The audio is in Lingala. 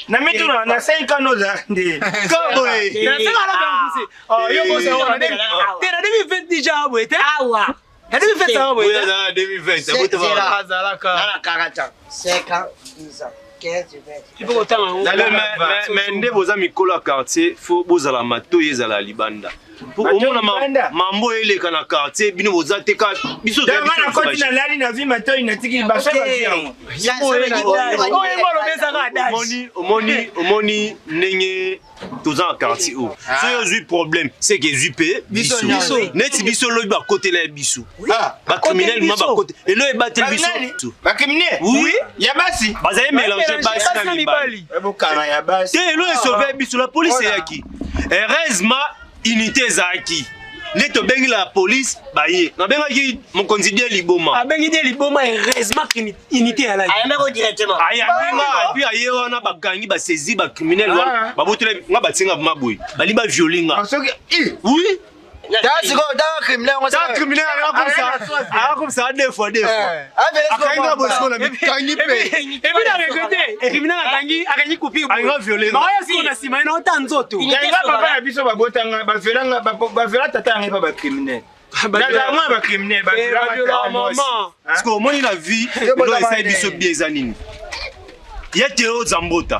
Na mituna na 5 ans ozalaka nde. Kaboye. Te, na 2020 déjà boye te. Awa. Na 2020 awa boye te. Oyo 2020 abotama. Azalaka. Na 40 ans, 5 ans, 10 ans, 15, 20. Il faut kotanga yango. Mais nde boza mikolo ya quartier, faut bozala matoi ezala libanda. Po Matoi omona libanda? Mambo eleka na quartier, bino boza te ka biso Donc nga nakoti, nalali, nazwi matoi, natiki baso bazwi yango. Oyo ye mwana obezaka adage. Omoni ndenge toza na quartier oyo, soki ozwi problème, c'est que ezwi mpe biso. Biso. Neti biso lobi bakotela ya biso bacriminel ma bakote elo ebateli biso. Bacriminel? Oui. Ya basi? Bazali mélange basi na mibali. Bokanga ya basi. Te, elo esauve biso, la police eyaki. Heureusement unité ezalaki nde tobengi la police, baye. Nabengaki mokonzi die liboma. Abengi die liboma, heureusement unité alaki. Ayambako directement. Ayambi nga, et puis aye wana, bakangi, basaisi bacriminel wana, babotela nga, batinga maboye, bali baviole nga. Soki Oui. Sikoyo ta criminel yango. Ta criminel akomisa deux fois, deux fois akangi nga boye, sikoyo na mikangi mpe. Et puis na regretté, criminel akangi coupure. Alinga viole nga. Baoya sikoyo na nsima ye na ota nzoto. Nga papa na biso babotanga, baviolanga, baviola tata yango epa bacriminel. Nazala mwana bacriminel. Baviola mama. Parce que omoni na vie, elo esali biso bien eza nini? Ye te oza mbota.